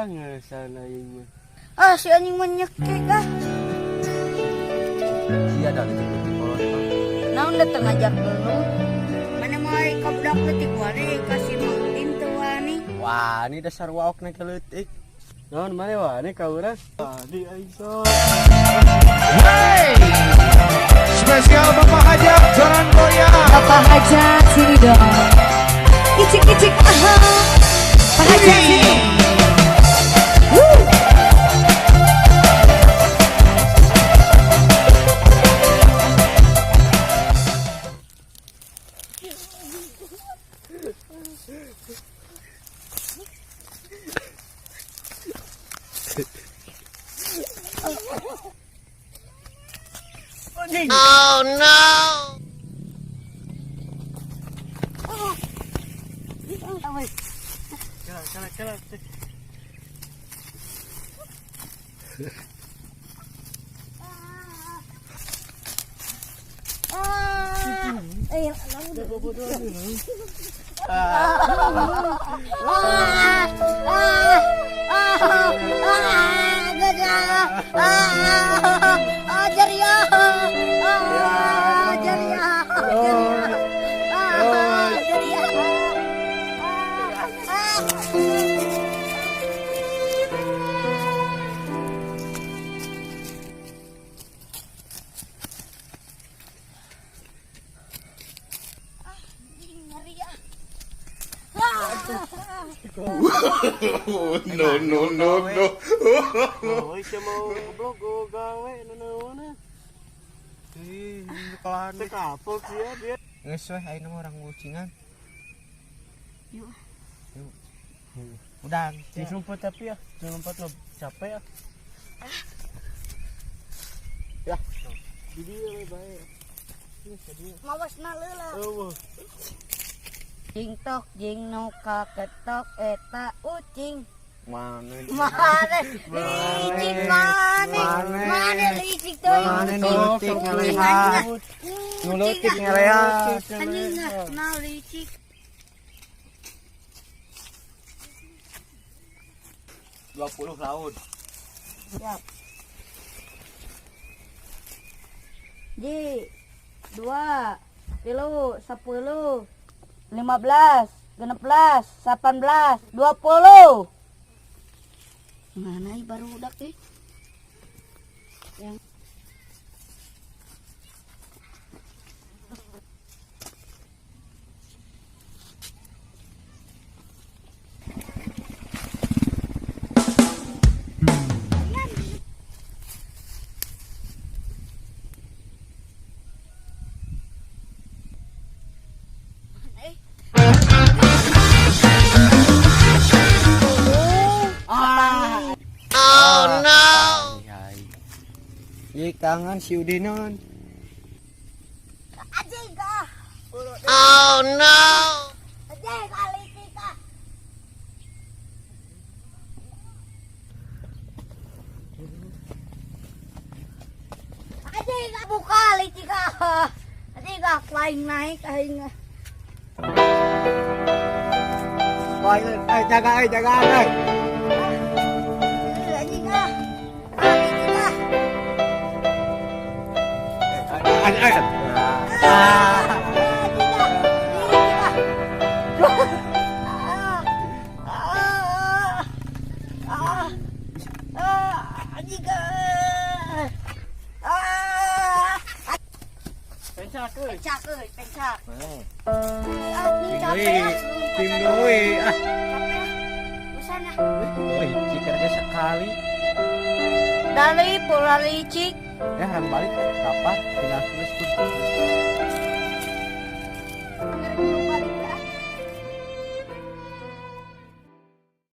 Ngesan aing mah. Ah, si anjing mah nyekek ah. Sia da leutik-leutik kolot mah. Naon datang ngajak gelut. Mana mau ka budak leutik wani ka si Mang Udin teu wani. Wah, ini dasar waok na leutik. Naon mana wani ka urang? Tadi aing sok. Hey! Spesial Bapak Hajat Jalan Goyang. Bapak Hajat sini dong. Kicik kicik aha. Pak Hajat sini. Woo. Oh no. Kala kala kala. Ah, eh, Ah. ah, ah, ah, ah, gagal. Ah, ah, jariah. Ah, jariah. Jariah. Ah, jariah. Ah, ah. Ngeri ah. No, no, no, no. Oh, sia mau goblok go gawe nanaon. Ih, kelahan. Teu kapok sia dia. Geus weh ayeuna mah urang ucingan. Yuk. Yuk. Udah, Di lompat tapi ya, di lompat lo capek ya. Ya. Di dia we bae. Mawas na leula. Eueuh. Jing tok jing nu kaketok eta ucing. Mana? Mana licik mana? Mana licik tuh? Mana nu leutik ngalehat? Nu leutik ngalehat. Anjing ah, nah licik. 20 laut. Siap. Ji, 2, 3, 10, 15, 16, 18, 20. Mana baru udah eh? Yang Oh no. Ye tangan si Udinon. Anjing ah. Oh no. Anjing ah licik ah. Anjing ah buka licik ah. Anjing ah aing naik aing ah. Wah, jaga jaga eh. Anjing ah. Ah licik ah. Ah. Anjing ah. Licik ah. Ah. Ah. Ah. Ah. Anjing ah. Ah. Pencak euy. Pencak euy, pencak. Eh. Ah, ini capek ah. Tim deui ah. Capek ah. Bosan ah. Wih, cikernya sekali. Dari pola licik. Ya, harang balik kapan tinggal tulis kursi.